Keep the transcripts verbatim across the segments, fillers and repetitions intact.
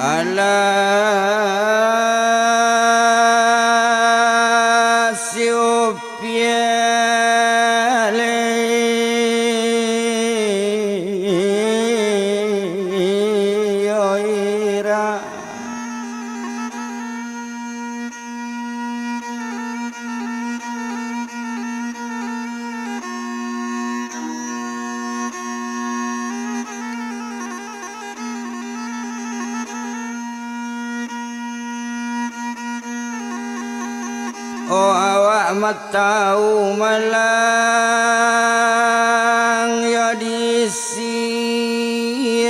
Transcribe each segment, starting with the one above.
Alah siupiale yo ira. Oh, awak matau malang yo di si-,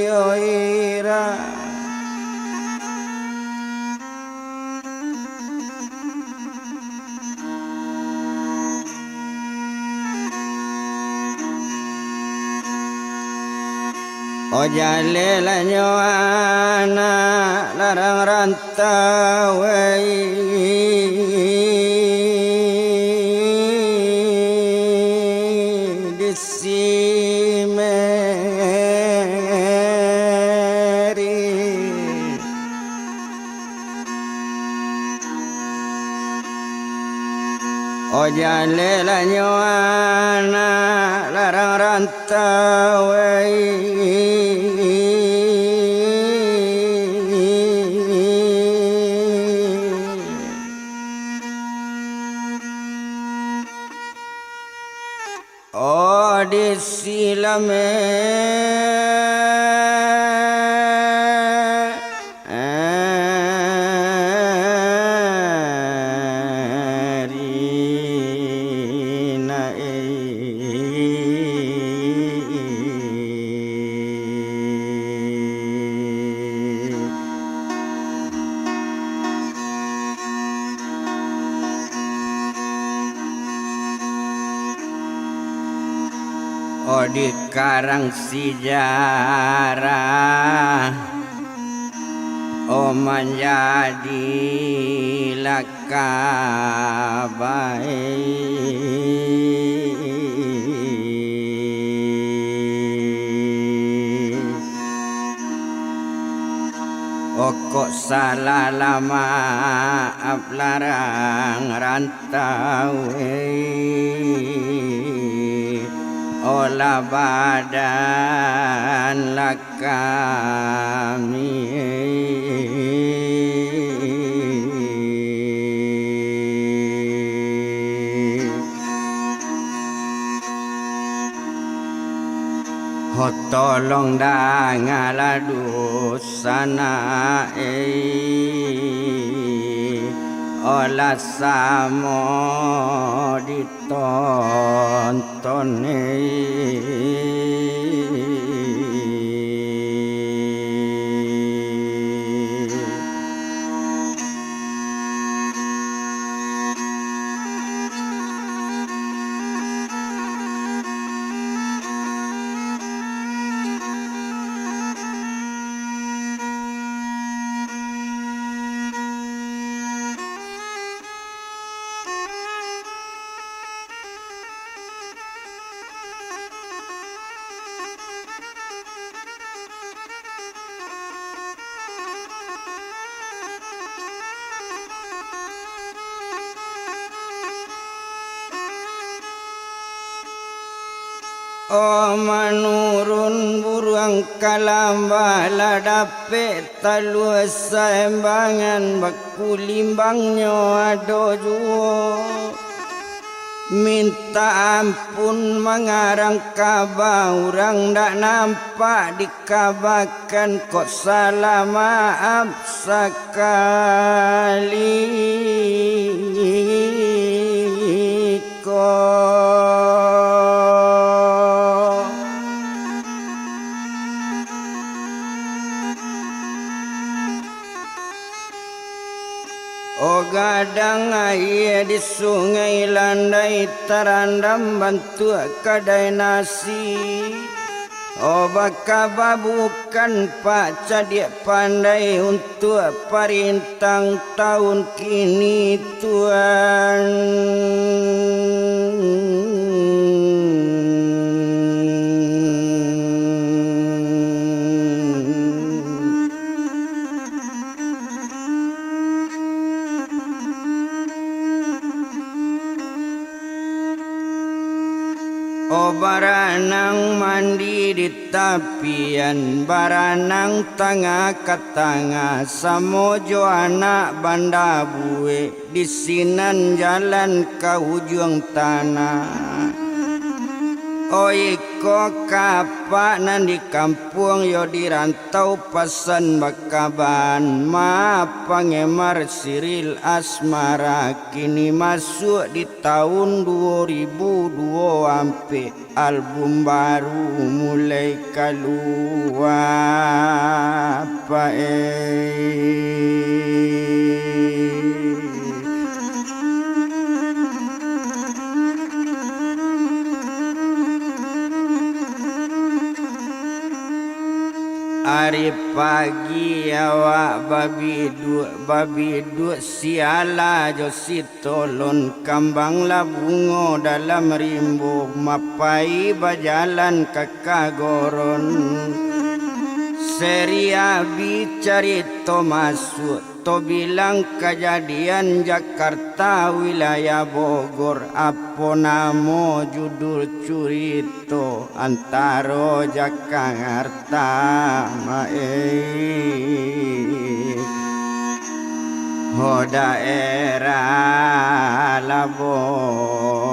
yo ira. Oh, jaleh lah nyo anak larang rantau, wei, di si Meri. Oh, jaleh lah nyo anak larang rantau, wei. Oh, di si Lame-, Rina, eh. Oh, dikarang sijarah, oh, manjadi lakabah. Oh, kok salah lah maaf larang rantau, eh. Olah badan lah kami, eh. Ho, tolong dangalah dusanak, eh, olah samo ditonton, eh. Oh, manurun buruang ka lambah, lah dapek talua saembangan, bakulimbangnyo ado juo. Mintak ampun mangarang kaba, urang ndak nampak dikabakan, kok salah maaf sakali ko. Oh, gadang aia di Sungai Landai tarandam bantuak kadai nasi. Oh, bakaba bukan pak cadiak pandai untuak parintang taun kini, Tuan. tapian, baranang tangah ka tangah, samo jo anak banda buek, di sinan jalan ka ujuang tanah. Oih ko ka apak nan di kampuang, yo di rantau pasan bakaban, maaf pangemar siril asmara, kini masuak di taun duo ribu duo ampek. Album baru mulai kalua, Pak, eh. Ari pagi awak babiduak, babiduak siala jo si tolon, kambang lah bungo dalam rimbo, mapai bajalan ka kagoron. Seri abih carito masuak, to bilang kajadian Jakarta wilayah Bogor, apo namo judul curito antaro Jakarta, Maeh, ho daerah Labogor.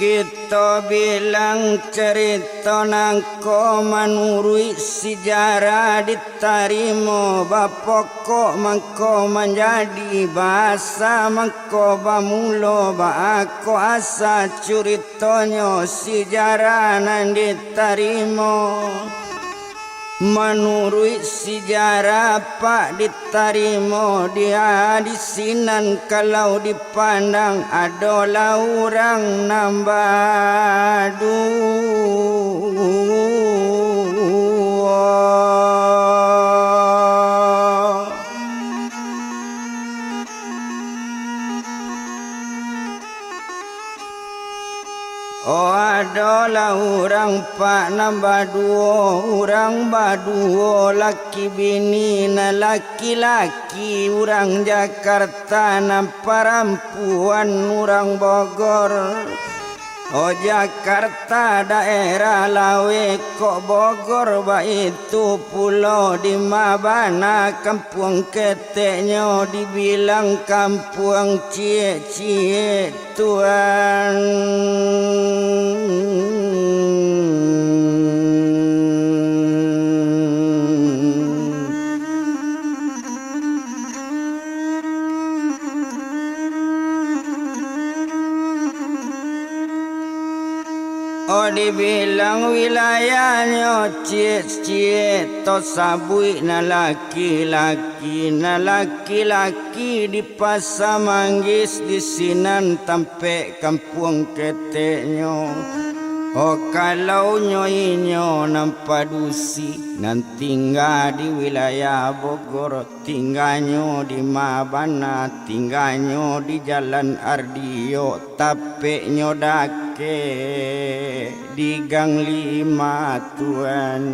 Kito bilang carito nangko manuruik sijarah ditarimo, bapokok mangko manjadi, baasa mangko bamulo, baa ko asa curitonyo sijarah nan ditarimo. Manuruik sijarah, Pak, ditarimo, di, di sinan kalau dipandang, adolah urang nan baduo. Oh, adolah urang, Pak, nan baduo, urang baduo, laki bini, nan laki-laki urang Jakarta, nan parampuan urang Bogor. Oh, Jakarta daerah Laweh, kok Bogor baitu pulo, di ma bana kampuang keteknyo dibilang kampuang ciek-ciek, Tuan. Oh, dibilang wilayahnyo ciek-ciek, to sabuik nan laki-laki, nan laki-laki di Pasa Manggis, di sinan tampek kampuang keteknyo. Oh, kalau nyo inyo nan padusi, nan tingga di wilayah Bogor, tingganyo di ma bana, tingganyo di Jalan Ardiok, tapeknyo dakek di Gang Lima, Tuan.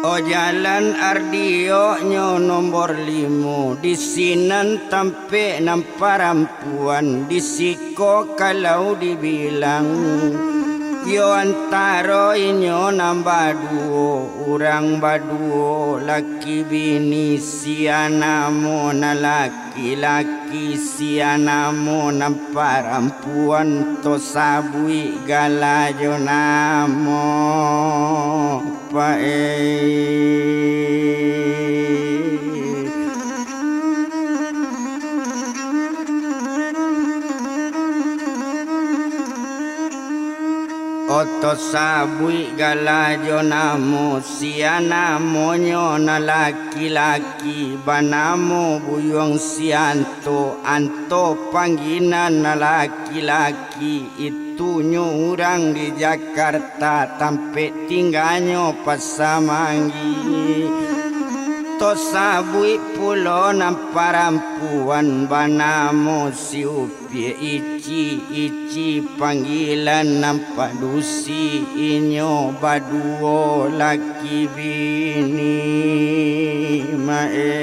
Oh, Jalan Ardioknyo nombor limo, di sinan tampek nan parampuan, di siko kalau dibilang, yo antaro inyo nan baduo, urang baduo, laki bini, sia namo nan laki laki-laki, sia namo nan parampuan, to sabuik gala jo namo, Pak, eh. Oh, Tasabuik gala jo namo, sia namonyo nan laki-laki, banamo Buyuang Sianto, Anto pangginan nan laki-laki, itunyo urang di Jakarta, tampek tingganyo Pasamangi. Tasabuik pulo nan parampuan, banamo si Upiak Ici, Ici panggilan nan padusi, inyo baduo laki bini, mae.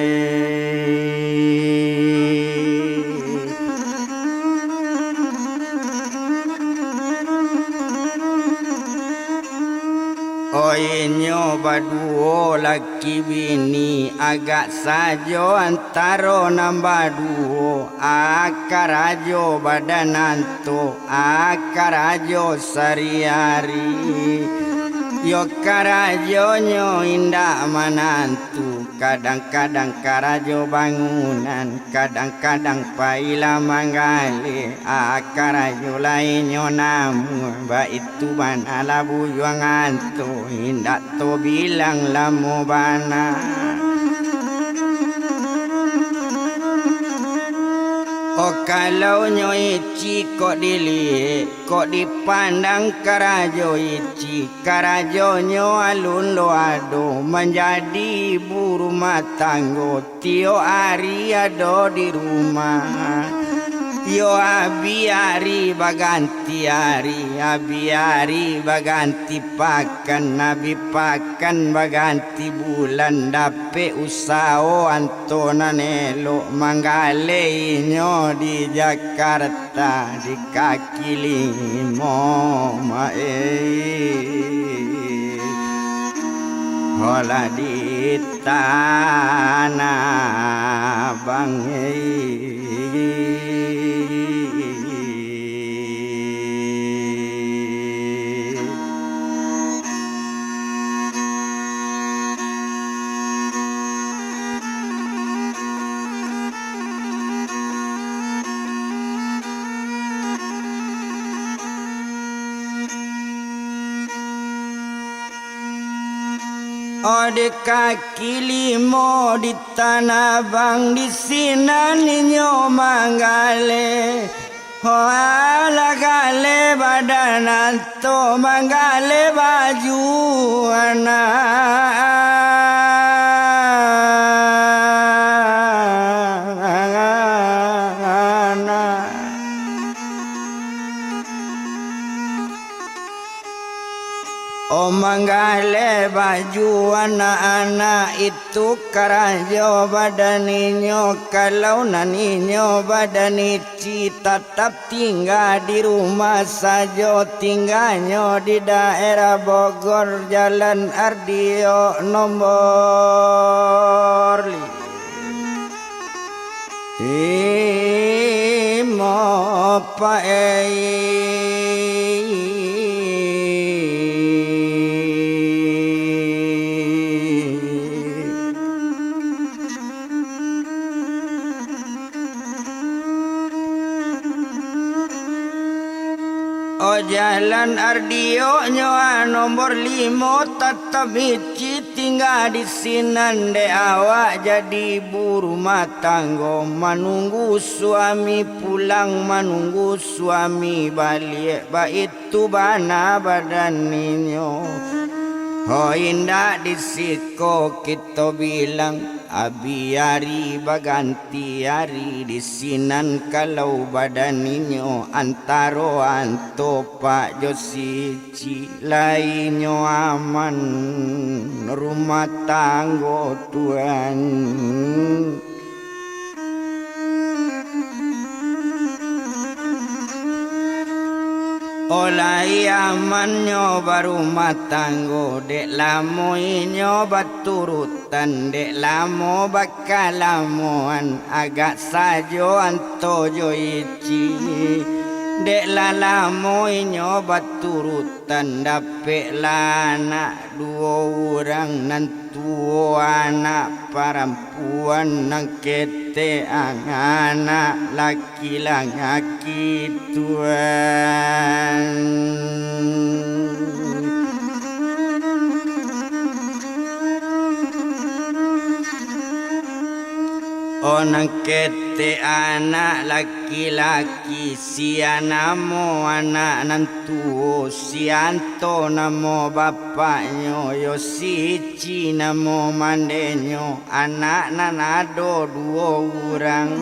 Oi, inyo baduo laki bini, agak sajo antaro nan baduo, a karajo badan Anto, a karajo sari-ari. Yo karajonyo indak manantu, kadang-kadang karajo bangunan, kadang-kadang pailah manggaleh, a karajo lainnyo namuah, baitu bana lah Buyuang Anto, indak tabilang lamo bana. Oh, kalau nyo Ici kok diliek, kok dipandang karajo Ici, karajonyo alun lo ado, manjadi ibu rumah tanggo, tiok ari ado di rumah. Yo abih ari baganti ari, abih ari baganti pakan, abih pakan baganti bulan, dapek usaho Anto nan elok, manggaleh inyo di Jakarta di kaki limo, mae. Holah di Tanah Abang, eh. Oh, di kaki limo di Tanah Abang, di sinan inyo manggaleh. Oh, alah galeh badan Anto, manggaleh baju anak. Oh, manggaleh baju anak-anak, itu karajo badan inyo, kalau nan inyo badan Ici tatap tingga di rumah sajo, tingganyo di daerah Bogor, Jalan Ardiok nombor li-, Imo paei. Oh, Jalan Ardioknyo, ah, nombor limo, tatap Ici tingga di sinan, dek awak jadi ibu rumah tanggo, manunggu suami pulang, manunggu suami baliak, baitu bana badan inyo. Ho, indak di siko kito bilang, abih ari baganti ari di sinan, kalau badan inyo antaro Anto Pak jo si Ici, lainyo aman rumah tanggo tuan. Oh, lai amannyo barumah tanggo, dek lamo inyo baturut tan, dek lamo bakalamoan, agak sajo Anto jo Ici. Dek lah lamo inyo baturutan, dapeklah anak duo urang, nan tuo anak parampuan, nan ketek anak laki-laki tuan. Oh, nan ketek anak laki-laki, sia namo anak nan tuo, si Anto namo bapaknyo, yo si Ici namo mandenyo, anak nan ado duo urang.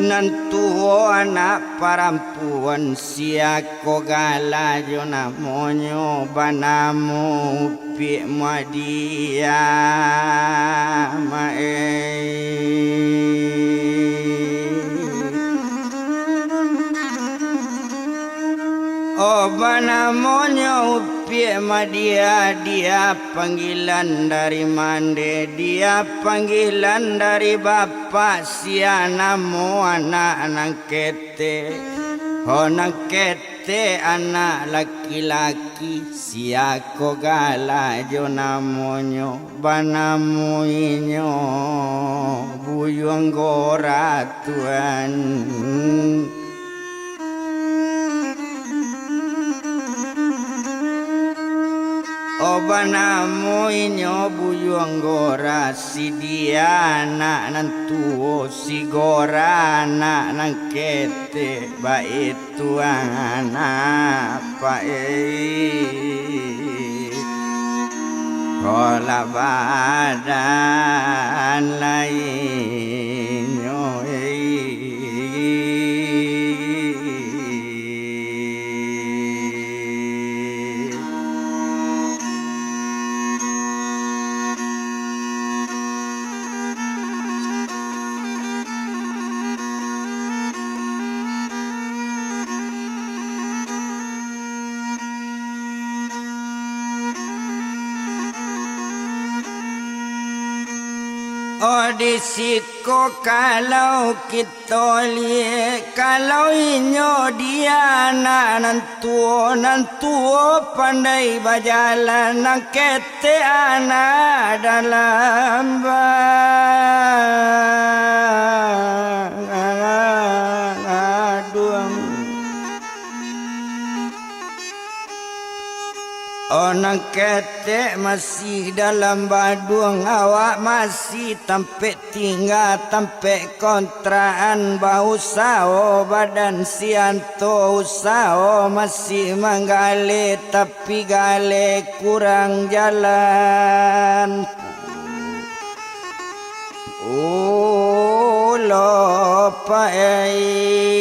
Nan tuo anak parampuan, sia ko gala jo namonyo, banamo Upiak Madia, maeh. Oh, banamonyo Upiak Madia, dia panggilan dari mande, dia panggilan dari bapak, sia namo anak nan ketek. Oh, nan ketek anak laki-laki, sia ko gala jo namonyo, banamo inyo Buyuang Gora, Tuan. Oh, banamo inyo Buyuang Gora, si dia anak nan tuo, si Gora anak nan ketek, baitu anak paik. Kolak badan lainnyo, eh. Oh, di siko kalau kito liek, kalau inyo dia anak nan tuo, nan tuo pandai bajalan, nan ketek anak dalam baduang. Oh, nan ketek masih dalam baduang, awak masih tampek tingga, tampek kontrakan, bausaho badan si Anto, usaho masih manggaleh, tapi galeh kurang jalan. Ulo paik.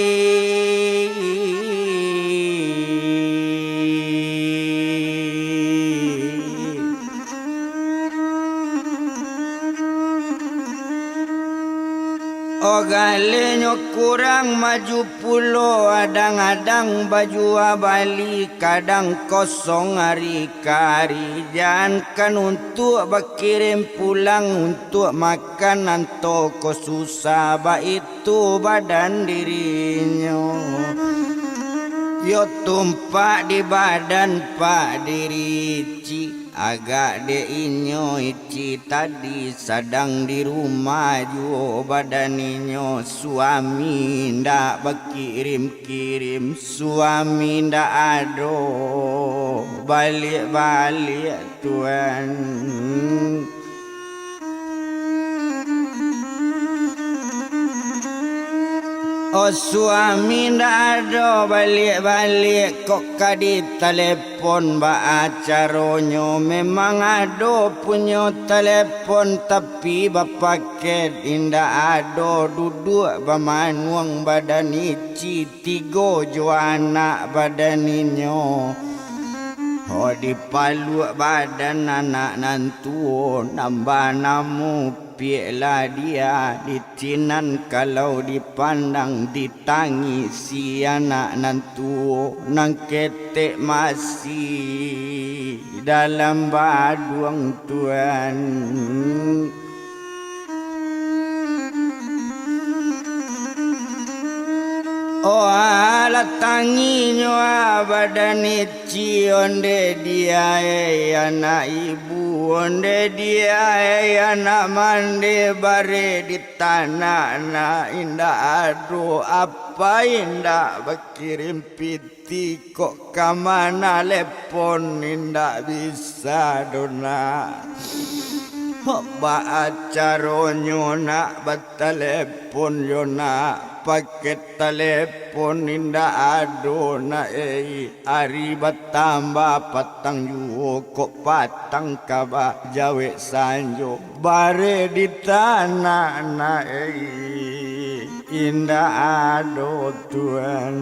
Oh, galehnyo kurang maju pulo, adang-adang bajua bali, kadang kosong ari ka ari, jankan untuak bakirim pulang, untuak makan Anto ko susah, baitu badan dirinyo. Yo tumpak di badan Pak Diri Ici, agak dek inyo Ici tadi sadang di rumah juo badan inyo, suami ndak bakirim-kirim, suami ndak ado baliak-baliak, Tuan. Oh, suami ndak ado baliak-baliak, kok ka ditalepon baa caronyo? Memang ado punyo talepon, tapi bapaket indak ado, duduak bamanuang badan Ici tigo jo anak badan inyo. Ho, dipaluak badan anak nan tuo, nan banamo Piak Ladia, di sinan kalau dipandang, ditangisi anak nan tuo, nan ketek masih dalam baduang, Tuan. Oh, alah tanginyo, ah, badan Ici, onde di ae anak ibu, onde di ae anak mande, bare di tanak nak indak ado, apo indak bakirim piti, kok ka manalepon indak bisa doh nak. Baa caronyo nak batalepon yo nak, paket talepon indak ado nak ei. Ari batambah patang juo kok patang ka bajawek sanjo. Bare di tanak nak ei, indak ado tuan.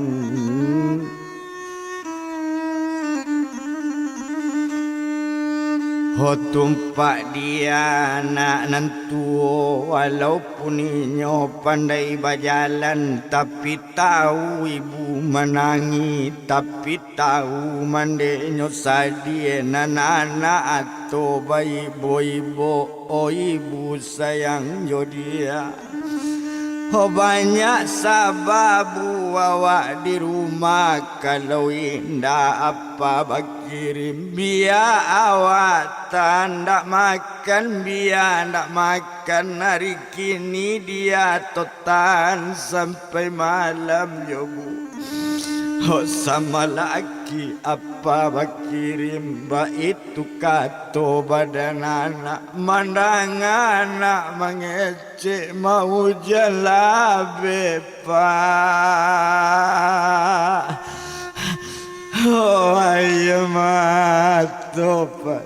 Ho tumpak di anak nan tuo, walaupun inyo pandai bajalan, tapi tau ibu manangih, tapi tau mandeknyo sadih nan anak ato baibo-ibo, o ibu sayang jo dia. Ho banyak sababu awak di rumah, kalau indak apa bakirim, bia awak tan dak makan, bia ndak makan ari kini dia totan sampai malam yo bu. Ho sama laki apa bakirim, baitu kato badan anak, mandanga anak mange- cek maujan labeh, Pak. Oh, aia mato, Pak.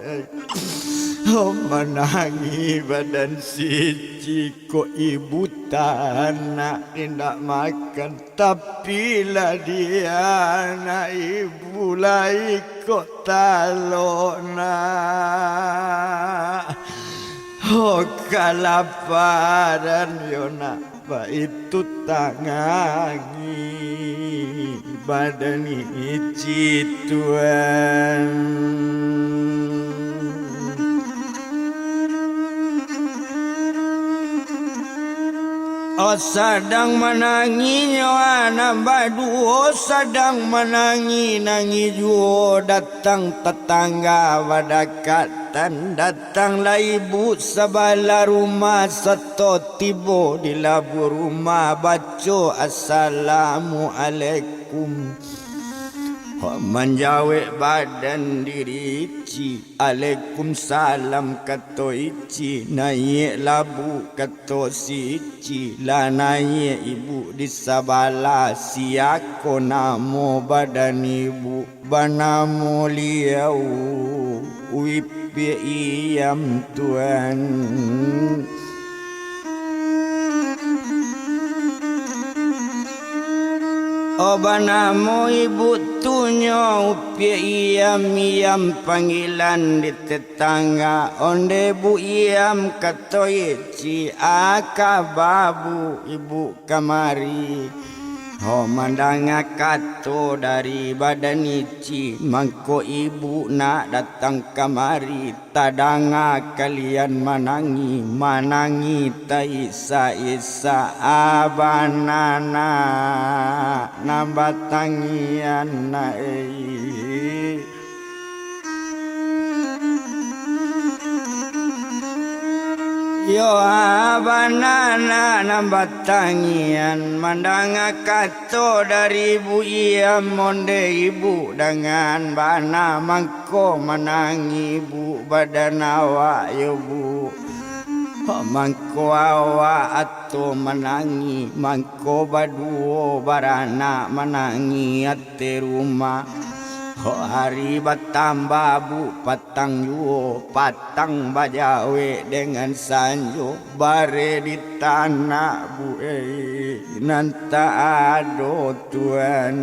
Oh, manangih badan si Ciko, ibu tanak indak makan. Tapi lah di anak ibu lai kok talok nak. Ho kalaparan yo nak, baitu tangangi badan ici tuan. Oh, sadang manangih nyo anak baduo, sadang manangih-nangih juo, datang tatangga badakatan, datanglah ibu sabalah rumah, sato tibo di labuah rumah, baco assalamualaikum. Manjawek badan diri ici, "Alaikumsalam," kato ici. "Naiak labu," kato si ici. Lah naiak ibu di sabalah, "Siako namo badan ibu?" "Banamo Liau Wipiak Iam, tuan." "Oh, banamo ibu tu nyo Upiak Iam, Iam panggilan di tetangga." "Onde bu Iam," kato ici, "aka ba bu ibu kamari?" Ho mandanga kato dari badan ici, mangko ibu nak datang kamari. Tadanga kalian manangih, manangih taisak-isak, abana nak nan batangian nak ei. Yo, abana nak nan batangian, mandanga kato dari ibu, iam onde ibu dangan bana mang- ko manangih bu badan awak yo bu. Mangko awak ato manangih, mangko baduo baranak manangih ateh rumah. Ho ari batambah bu patang juo, patang bajawek dengan sanjo. Bare di tanak bu ei, nan tak ado tuan.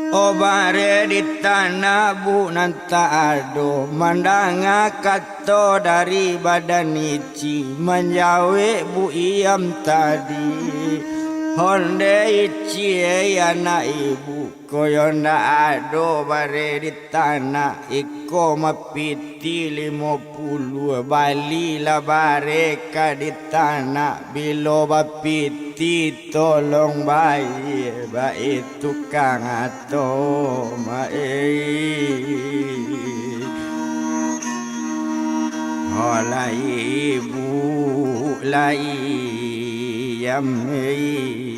Oh, bare di tanak bu nan tak ado, mandanga kato dari badan ici, manjawek bu iam tadi. Onde ici ei anak ibu, koyo ndak ado bare di tanak, iko mapiti limo puluah, balilah bare ka di tanak, bilo bapiti tolong bayia, baitu kang ato ma ei. Ho lai bu lai yam ei.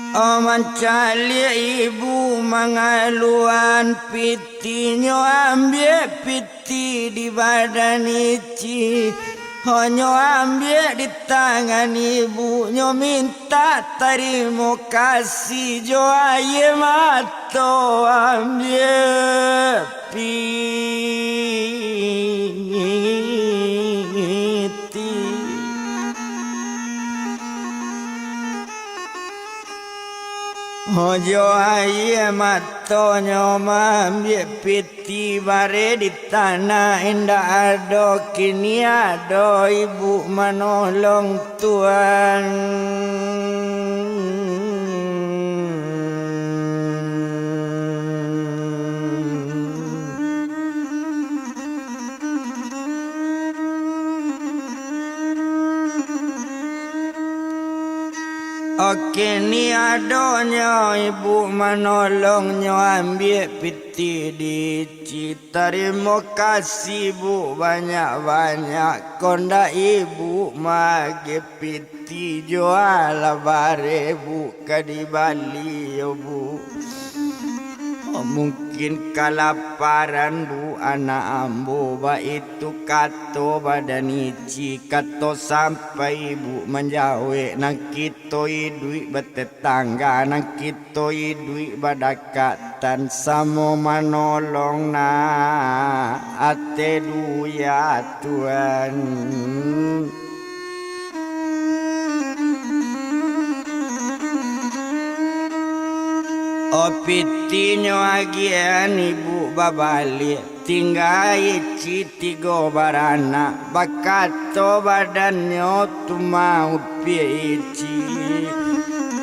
Oh, mancaliak ibu mangaluan pitinyo, ambiak piti di badan Ici. Honyo ambiak di tangan ibunyo, mintak tarimo kasih jo aia mato, ambiak piti. Ojo aia matonyo maambiak piti bareh di tanah, indak ado kini ado ibu manolong tuan. Oke, ni adonyo ibu manolongnyo, ambiak piti di Ici. Tarimo kasih, Bu, banyak-banyak. Kondak ibu maagiah piti, jualah bareh, Bu, ka dibali yo, Bu. Mungkin kalaparan, Bu, anak ambo, baitu kato badan Ici. Kato sampai ibu manjawek, nan kito iduik batetangga, nan kito iduik badakatan, samo manolong nak ateh duya, Tuan. Oh, pitinyo agiahan ibu babaliak, tingga Ici tigo baranak, bakato badannyo tu maupiak Ici.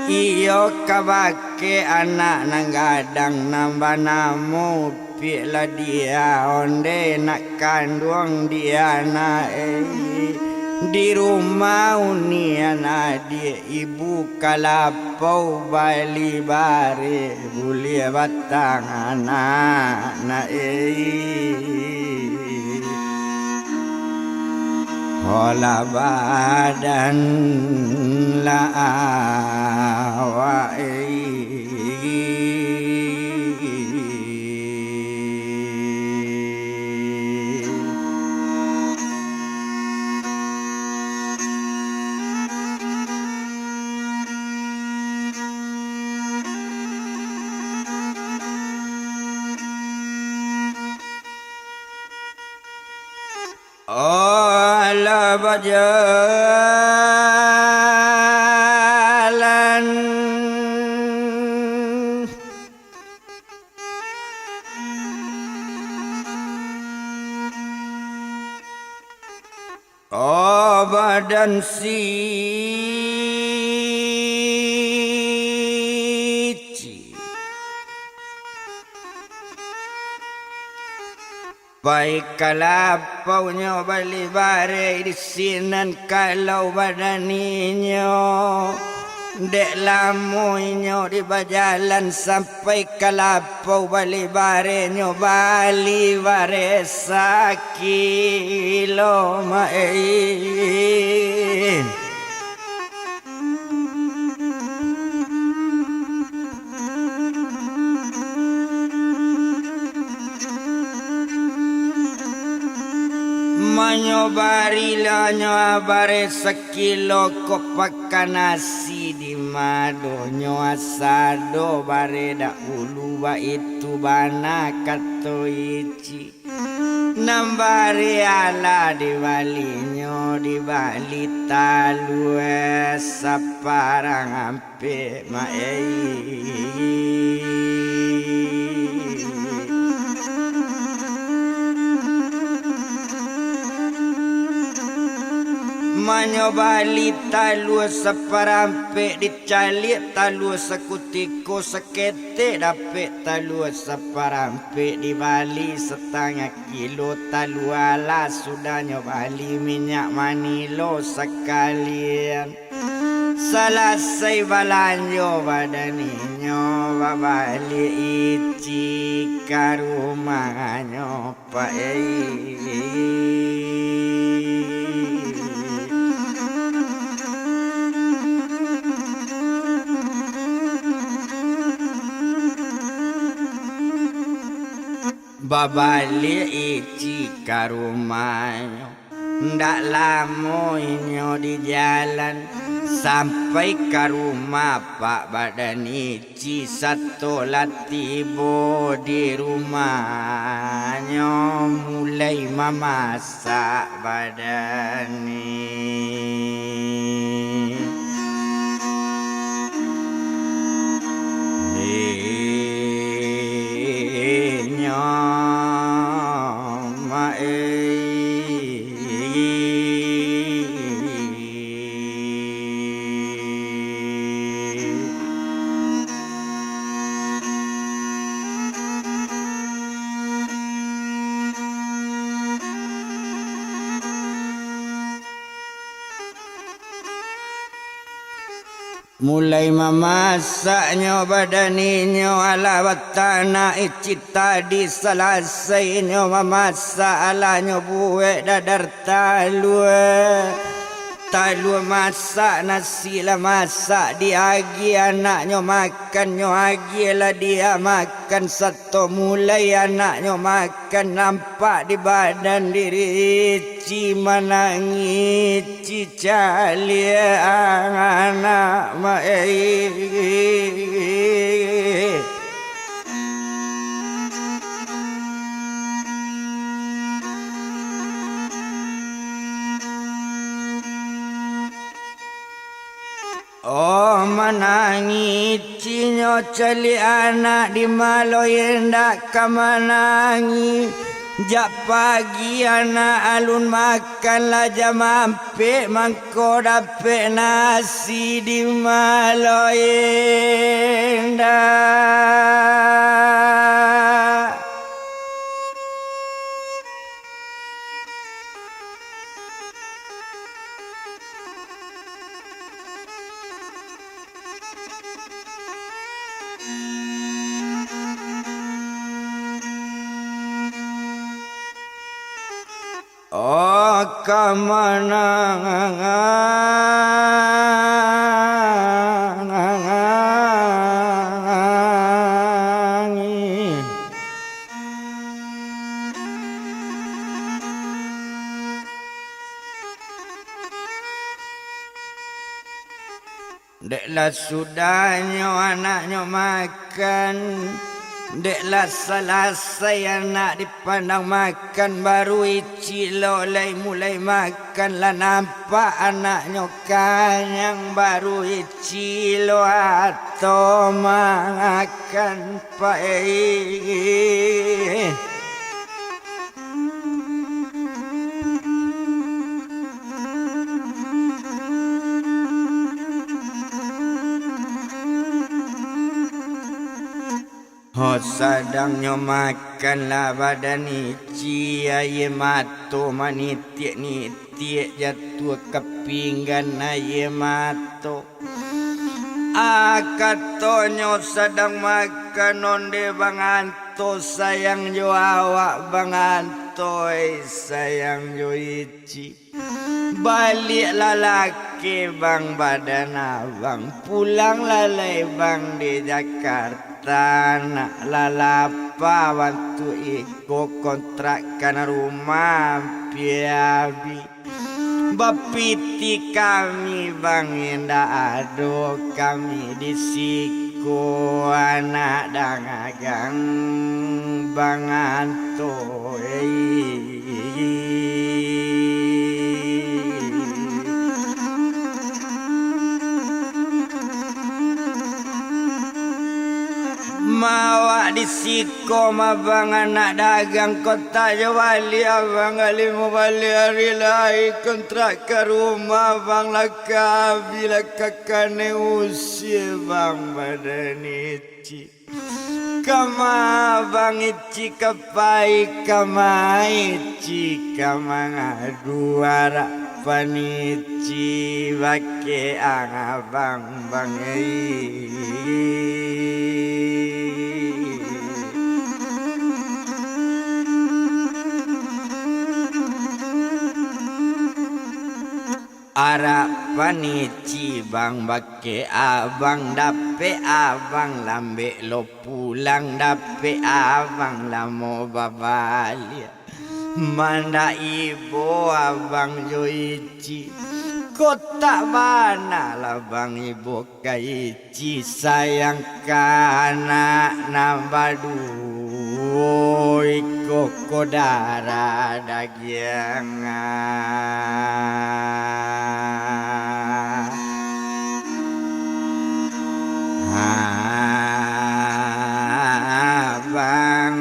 Iyo kabake anak nan gadang nan banamo Piak lah dia, ondeh nak kanduang dia nak, eh. Di rumah unian adiak ibu kalapau bali bareh, buliah batang anak nak, eh. Holah badan lah awak, eh. Alah bajalan. Oh, badan si Ici. Pai kalapaunyo bali bareh di sinan, kalau badan inyo. Dek lamo inyo di bajalan, sampai kalapau bali barehnyo, bali bareh sakilo, mak, eh. Manyo bari lah nyo bareh sakilo, kok pakan nasi di ma doh nyo, asa doh bareh dahulu, baitu bana kato Ici. Nan bareh alah dibalinyo, dibali talua saparang ampek, mak, eh. Manyo bali talua saparampek, dicaliak talua sakutiko, saketek dapek talua saparampek, dibali satangah kilo talua, lah sudahnyo bali minyak manilo sakalian. Salasai balanjo badan inyo, babaliak Ici ka rumahnyo, pai. Babaliak Ici ka rumahnyo. Ndak lamo inyo di jalan, sampai ka rumah Pak Badan Ici. Sato lah tibo di rumahnyo, mulai mamasak Badan Ici. Inyo ma-, Mulai mamasaknyo Badan Inyo, alah batanak Ici tadi, salasai inyo mamasak, alah nyo buek dadar talua. Talua masak, nasi lah masak, diagiah anaknyo makan, nyo agiah lah dia makan, sato mulai anaknyo makan, nampak di badan diri Ici manangih, Ici caliak anak ma-, eh. Oh, manangih Ici nyo caliak anak, di ma lo indak ka manangih. Jak pagi anak alun makan, lah jam ampek mangko dapek nasi, di ma lo indak. Oh, ka manangih. Dek lah sudahnyo anaknyo makan, dek lah salasai anak dipandang makan, baru Ici lo lai mulai makan, lah nampak anaknyo kanyang, baru Ici lo ato makan. Pai. Ho, sadangnyo makan lah Badan Ici, aia mato manitiak-nitiak jatuah ka pinggan aia mato. Ah, katonyo sadang makan, onde Bang Anto, sayang jo awak Bang Anto, eh, sayang jo Ici. Baliaklah lakeh Bang badan abang, pulanglah lai Bang di Jakarta, nak lah lapa bantuak iko kontrakan rumah ampia abih. Bapitih kami, Bang, indak ado kami di siko, anak dagang Bang Anto, eh. Mawak di siko mah, Bang, anak dagang ko. Tajo baliak, Bang, ka limo baleh ari lai, kontrak ka rumah, Bang, lah ka abih, lah ka kanai usia, Bang, badan Ici. Kama, Bang, Ici ka pai, kama Ici ka mangadu, arapan Ici bakeh ang abang, Bang, eh. Arak Panici bang bakeh abang, dapek abang lambek lo pulang, dapek abang lamo babaliak. Mandak ibo abang jo Ici, kotak bana lah bang ibo ka Ici. Ci sayang ka anak nan baduo iko ko darah dagiang. Ah, bang,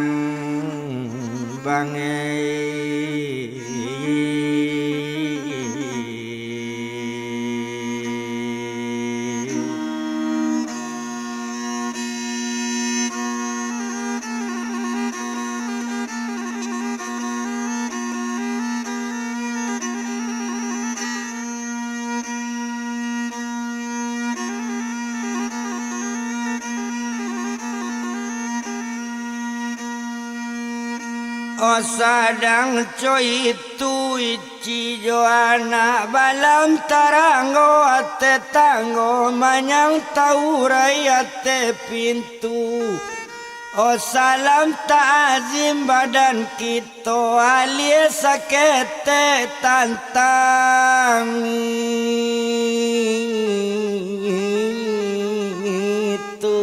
bang, eh. Oh, sadang co itu Ici jo anak, balam taranggo ateh tanggo, manyang taurai ateh pintu. Oh, salam ta'zim badan kito, alie saketek tantang itu.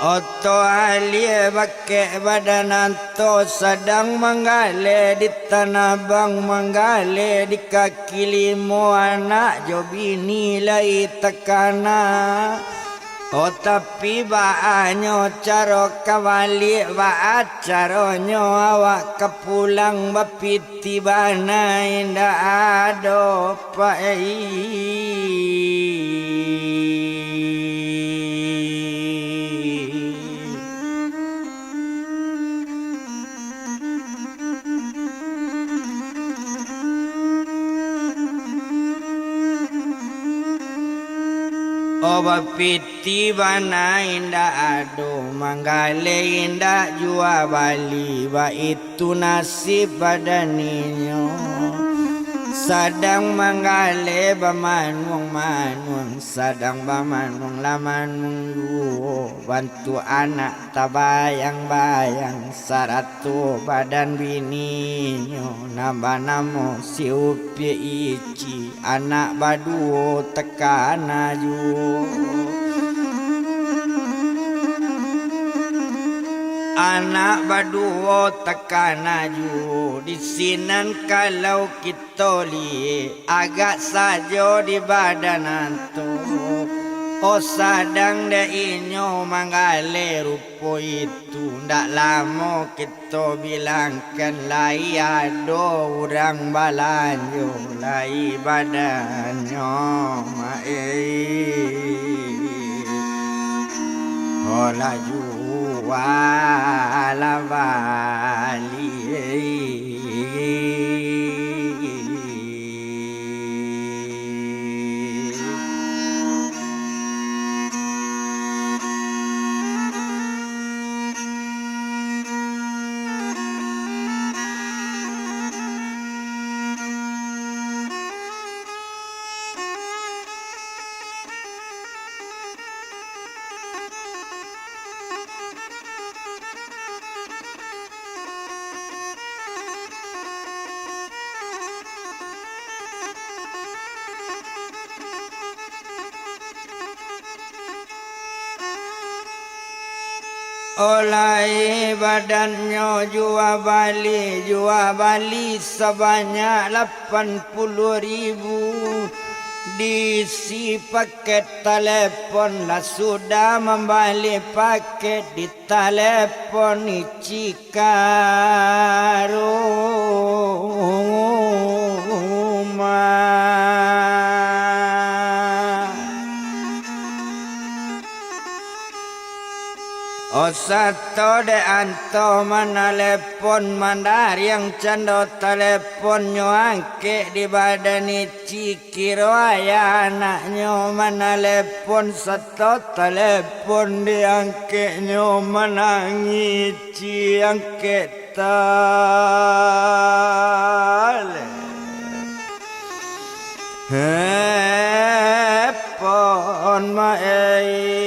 Oto alie bakeh badan anto, sadang manggaleh di tanah bang, manggaleh di kaki limo, anak jo bini lai takana. Oh, tapi baa nyo caro ka baliak, baa caronyo awak ka pulang, bapiti bana indak ado, Pak, eh. Oh, bapiti bana indak ado, manggaleh indak jua bali, baitu nasib badan inyo. Sadang manggaleh bamanuang-manuang, sadang bamanuang lah manuang juo, bantuak anak tabayang-bayang, sarato badan bininyo nan banamo si Upiak Ici, anak baduo takana juo. Anak baduo takana juo, di sinan kalau kito liek, agak sajo di badan anto. Oh, sadang dek inyo manggaleh rupo itu, ndak lamo kito bilangkan, lai ado urang balanjo, lai badannyo, mak, eh. Oh, lah jua lah bali. Olai badannyo jua bali, jua bali sabanyak lapan puluah ribu. Diisi paket talepon, lah sudah mambali paket di talepon Ici ka rumah. Oh, sato dek anto manalepon, mandariang cando talepon nyo angkek di badan Ici, kiro ayah anaknyo manalepon, sato talepon diangkeknyo manangih, Ici angkek Talepon ma ei.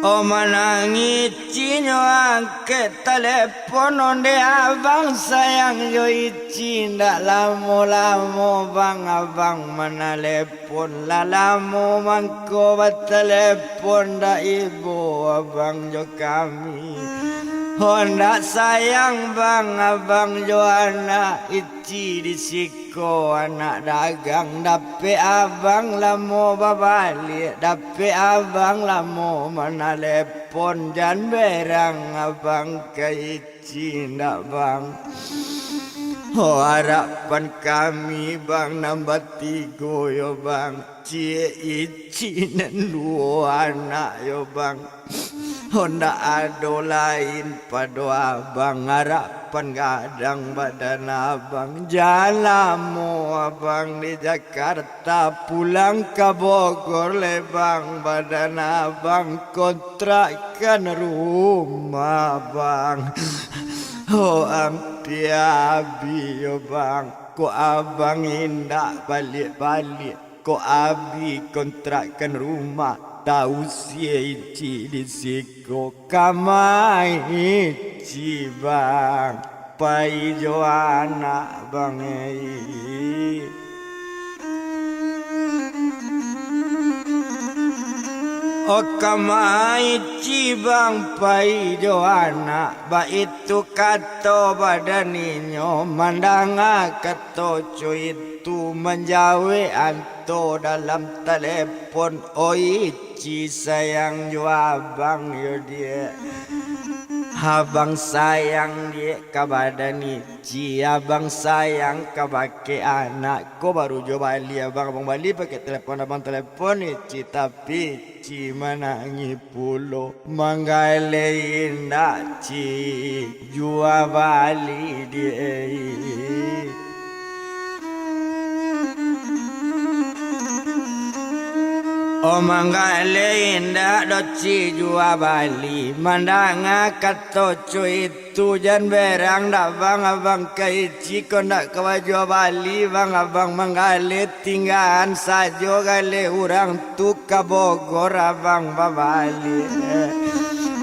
Oh, manangih cinyo angkek talepon, ondeh abang sayang jo ici, ndak lamo-lamo bang abang manalepon, lah lamo mangko batalepon dak ibo abang jo kami. Hondak sayang bang abang jo anak ici di siko anak dagang, dapek abang lamo babaliak, dapek abang lamo manalepon, jan berang abang ka ici ndak bang. Oh, harapan kami bang nan batigo yo bang, ciek ici nan duo anak yo bang. Hondak ado lain pado abang, harapan gadang badan abang. Jan lamo abang di Jakarta, pulang ka Bogor le bang, badan abang kontrakkan rumah bang. Oh, ampia abih yo bang, kok abang indak baliak-baliak. Kok abih kontrakkan rumah, tausie ici di siko, ka ma ici bang, pai jo anak bang ei. Oh, ka ma ici bang, pai jo anak, baitu kato badan inyo, mandanga kato cuit tu manjawek anto dalam talepon, "Oi, Ci, sayang jo abang yo, Diak. Abang sayang, Diak, ka badan Ici, abang sayang kabake anak ko." "Baru jo bali abang, abang bali pakai telepon, abang telepon Ici, tapi Ci manangih pulo. Manggaleh indak Ci, jua bali dek." "Oh, manggaleh indak doh Ci jua bali. Mandanga kato cuit tu jan berang dak bang, abang ka Ici ko ndak ka bajua bali bang, abang manggaleh tinggaan sajo galeh urang tu ka Bogor abang babaliak.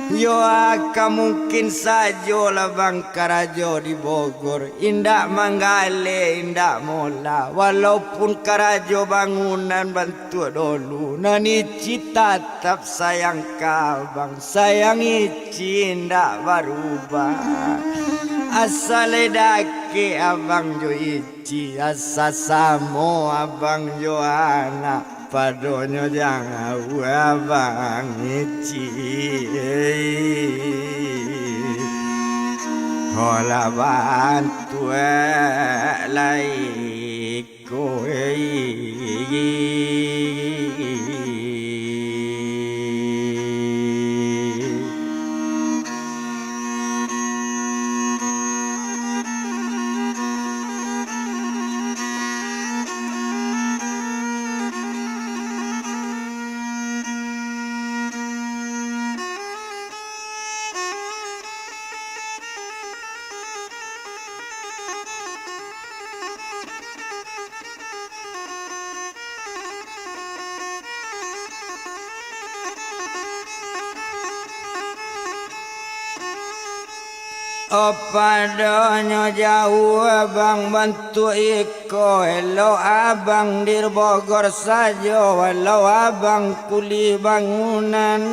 Yo, aka mungkin sajo lah bang karajo di Bogor, indak manggaleh, indak mola, walaupun karajo bangunan bantuak dolu, nan Ici tatap sayang ka abang, sayang Ici indak barubah. Asa lai dakek abang jo Ici, asa samo abang jo anak, padonyo jauah abang Ici. Holah bantuak lai ko ei." Oh, padonyo jauah abang bantuak iko, elok abang di Bogor sajo, walau abang kuli bangunan.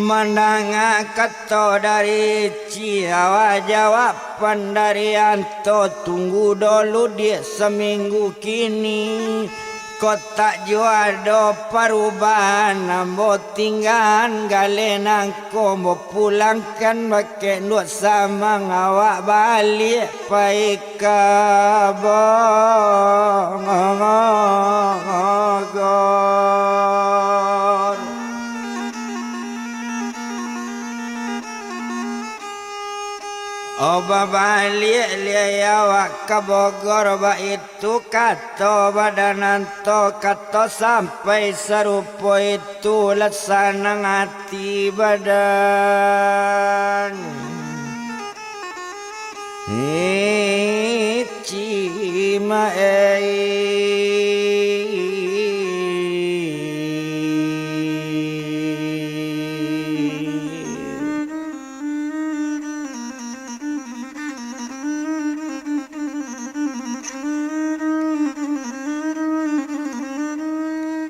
Mandanga kato dari Ici, awak jawaban dari anto, tunggu dolu diak saminggu kini. Kok tak juo ado parubahan, ambo tinggaan galeh nangko, ambo pulangkan bakeh nduak samang, awak baliak pai ka Bogor. Abang Baliak liai awak ka Bogor, baitu kato badan Anto, kato sampai sarupo itu, lah sanang ati badan Eci Maei.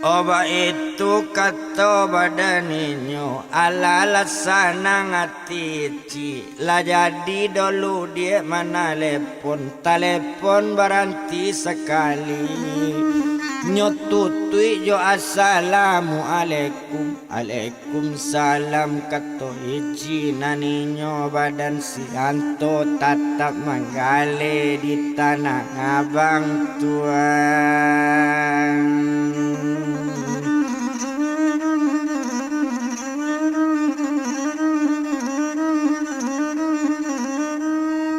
Oh, baitu kato badan inyo, alah lah sanang ati cik, lah jadi dolu diak manalepon, talepon baranti sakali. Nyo tutuik jo assalamualaikum. Alaikum salam, kato eci nan inyo badan si Anto tatap manggaleh di Tanah Abang, Tuan.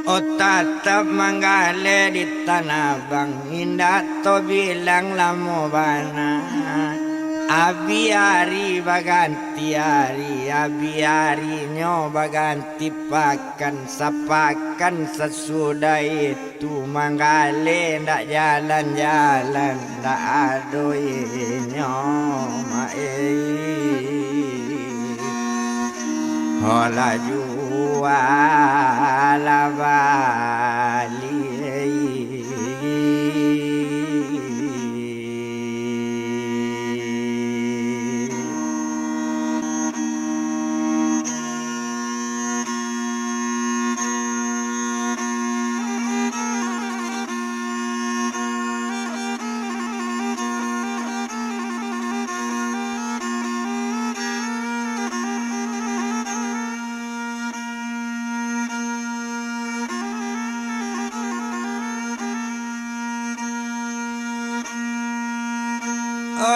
Oh, tatap manggaleh di Tanah Abang, indak tabilang lamo bana. Abih ari baganti ari, abih arinyo baganti pakan, sapakan sasudah itu manggaleh ndak jalan-jalan, ndak ado inyo, Maei. Ho lah jua lah baliak.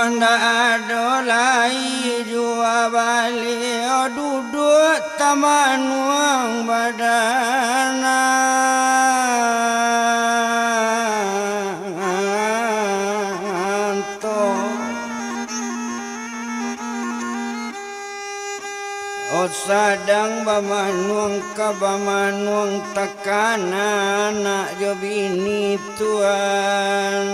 Ndak ado lai jua baliak, duduak tamanuang badan Anto. Oh, sadang bamanuang ka bamanuang, takana anak jo bini, Tuan.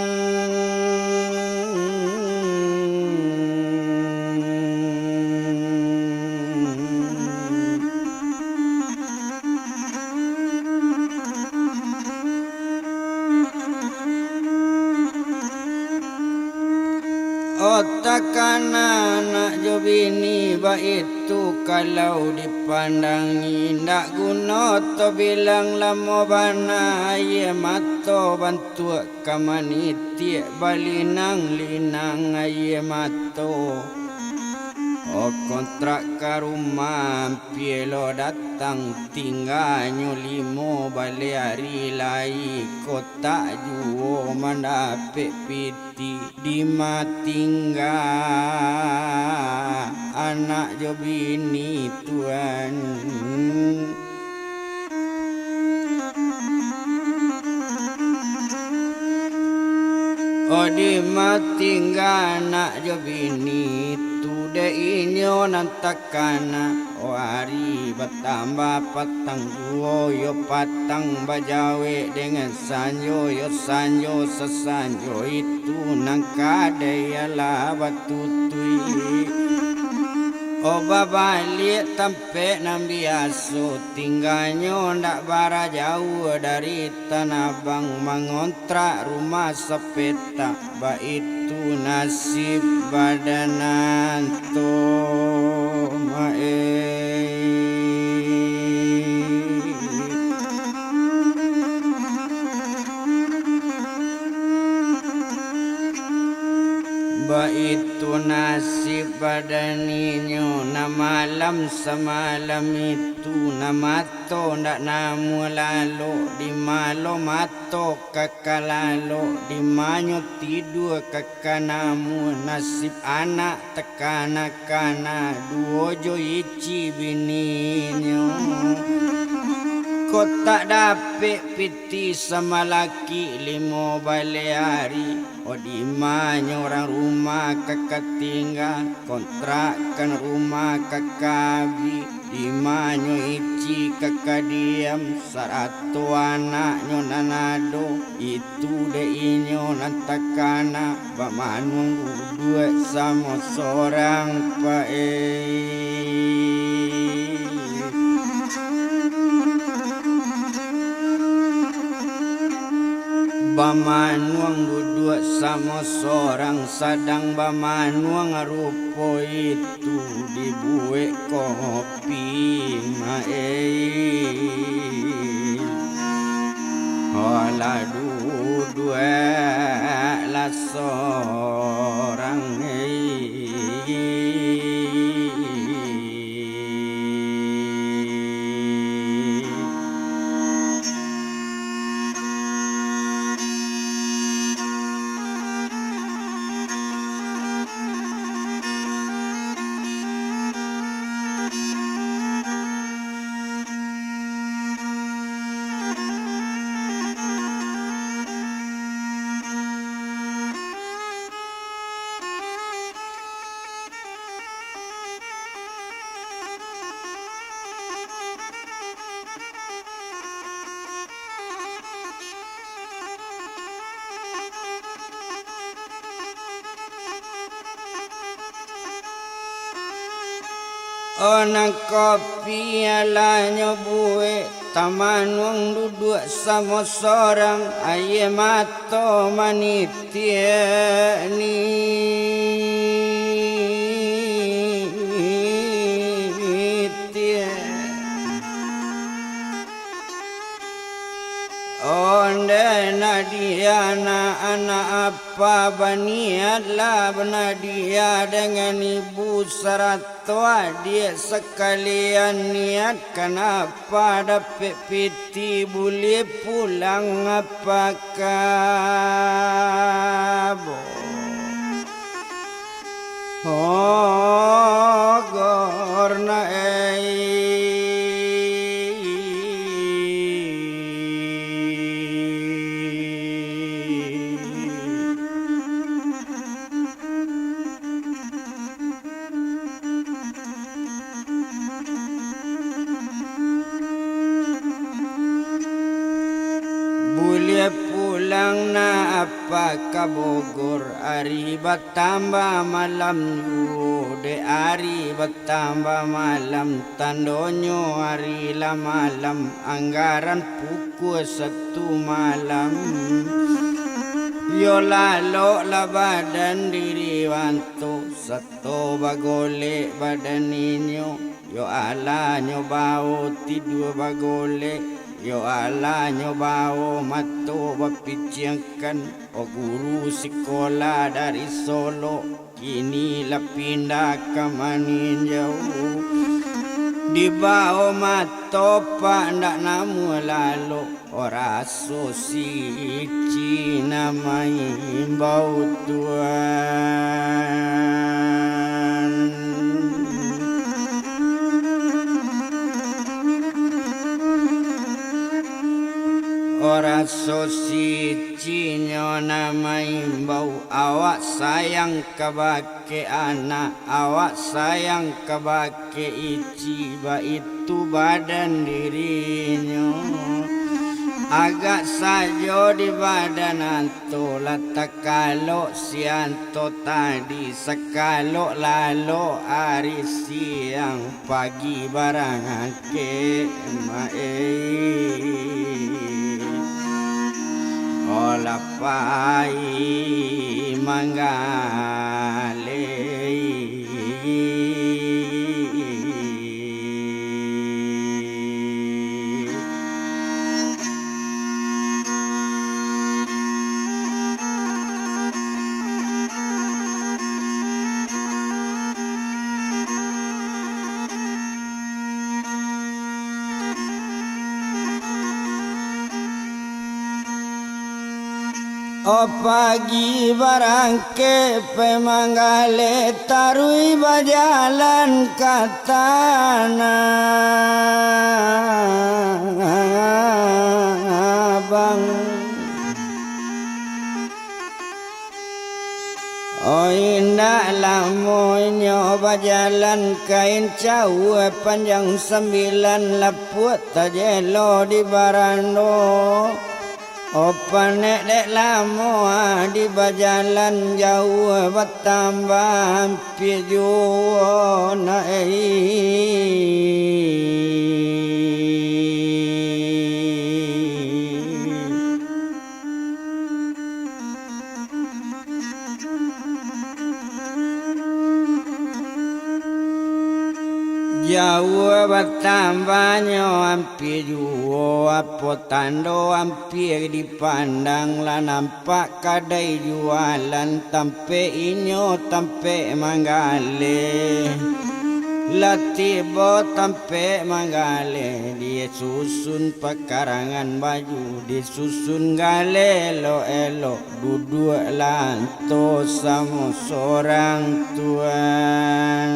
Oh, takana anak jo bini, baitu kalau dipandangi, ndak guno tabilang lamo bana, aia mato bantuak ka manitiak, balinang-linang aia mato. Oh, kontrak ka rumah ampia lo datang, tingganyo limo baleh ari lai, kotak juo mandapek piti, dima tingga anak jo bini, Tuan. Oh, dima tingga anak jo bini tu, dek inyo nan takana. Oh, ari batambah patang juo, yo patang bajawek dengan sanjo, yo sanjo sasanjo itu nan kadai alah batutuik. Oh, babaliak tampek nan biaso, tingganyo ndak bara jauah dari Tanah Abang, mangontrak rumah sapetak, baitu nasib badan Anto, Maek. Baitu nasib badan inyo, nan malam samalam itu, nan mato ndak namuah lalok, di malo mato ka kalalok, di manyo tidua ka kanamuah, nasib anak takana-kana, duo jo ici bininyo. Kok tak dapek pitih samalakik limo baleh ari, o dimanyo urang rumah ka ka tingga, kontrakkan rumah ka ka abih, dimanyo Ici ka ka diam, sarato anaknyo nan ado, itu dek inyo nan takana, bamanuang duduak samo sorang, Pak, eh. Bamanuang duduak samo sorang, sadang bamanuang rupo itu dibuek ko Pi Maei, alah duduaklah sorang ei. Onang kopi alah nyo buek, tamanuang duduak samo sorang, aia mato manitiak-nitiak. Ondeh Nadia, anak-anak apa, baniatlah Nadia dengan ibu sarato adiak sakalian, niatkan apa dapek pitih buliah pulang apa kabo. Ogor na ei. Buliah pulang na apa ka Bogor, ari batambah malam juo, dek ari batambah malam, tandonyo ari lah malam, anggaran pukua satu malam. Yo lalok lah badan diri banto, sato bagolek badan inyo. Yo alah nyo bao tidua bagolek, yo alah nyo bao mato bapiciangkan, o guru sikolah dari Solok, kini lah pindah ka maninjau. Dibao mato pak ndak namuah lalok. O raso si Ici nan maimbau tuan. O raso si Ici nyo nan maimbau, awak sayang kabake anak, awak sayang kabake Ici, baitu badan dirinyo. Agak sajo di badan anto lah takalok si anto tadi, sakalok lalok ari siang pagi barang angkek maeh. Olah pai manggaleh. O pagi barangkek pai manggaleh, taruih bajalan ka Tanah Abang. O indak lamo inyo bajalan, kain cawua panjang sambilan, lapuak tajelo di barando. O panek dek lamo, ah, di bajalan jauah batambah ampia juo nak, eh. Jauah batambahnyo ampia juo, apo tando ampia dipandang, lah nampak kadai jualan, tampek inyo tampek manggaleh. Lah tibo tampek manggaleh, disusun pakarangan baju, disusun galeh elok-elok. Duduaklah anto samo sorang, Tuan.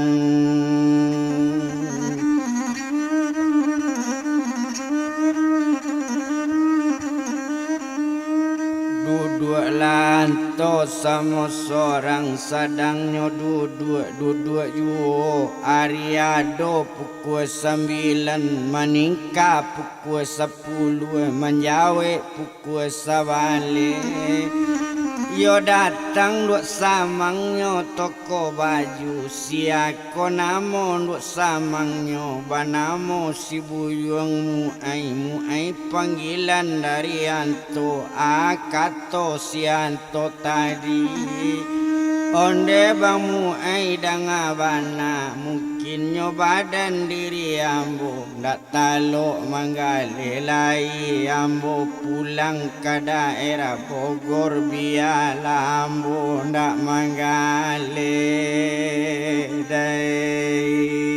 Duduaklah anto samo sorang, sadangnyo duduak, duduak juo. Ari ado pukua sambilan, maningka pukua sapuluah, manjawek pukua sabaleh. Iyo datang duak samangnyo toko baju, siako namo duak samangnyo, banamo si Buyuang Muai. Muai panggilan dari anto, a kato si anto tadi. Onde Bang Muai danga bana, mungkinnyo badan diri ambo ndak talok manggaleh lai, ambo pulang ka daerah Bogor, bialah ambo ndak manggaleh dai.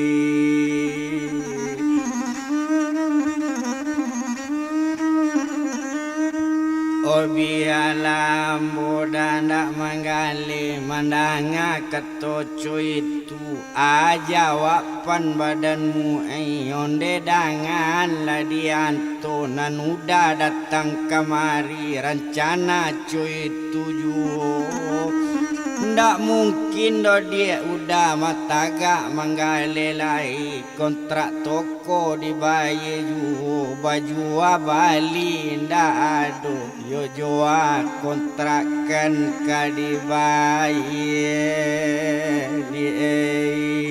Oh, bialah ambo ndak manggaleh, mandanga kato co itu. Aja awak pan badan Muai, onde dangan lah di anto nan udah datang kamari, rancana co itu juo. Ndak mungkin doh diak udah matagak manggaleh lai, kontrak toko dibayie juo, bajua bali ndak ado. Yo jo a kontrakan ka dibayie di ei.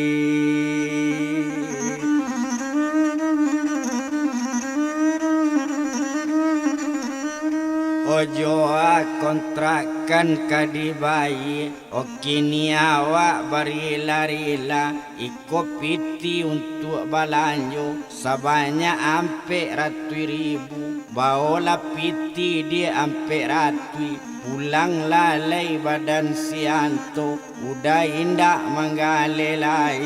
O jo a kontrakan ka dibayie. Oke ni awak barila-rila, iko pitih untuak balanjo sabanyak ampek ratuih ribu. Baolah pitih di ampek ratuih, pulang lalai badan si anto, udah indak manggaleh lai.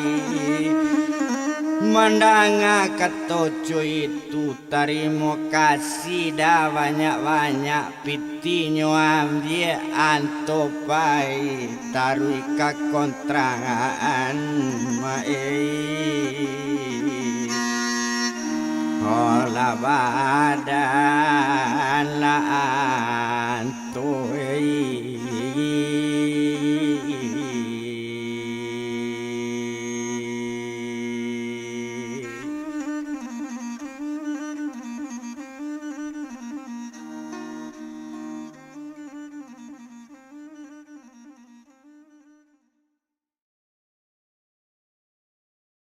Mandanga kato co itu, tarimo kasih dah banyak-banyak. Pitihnyo ambiak anto pai, taruih ka kontrakan, Mak, eh. Olah badan lah.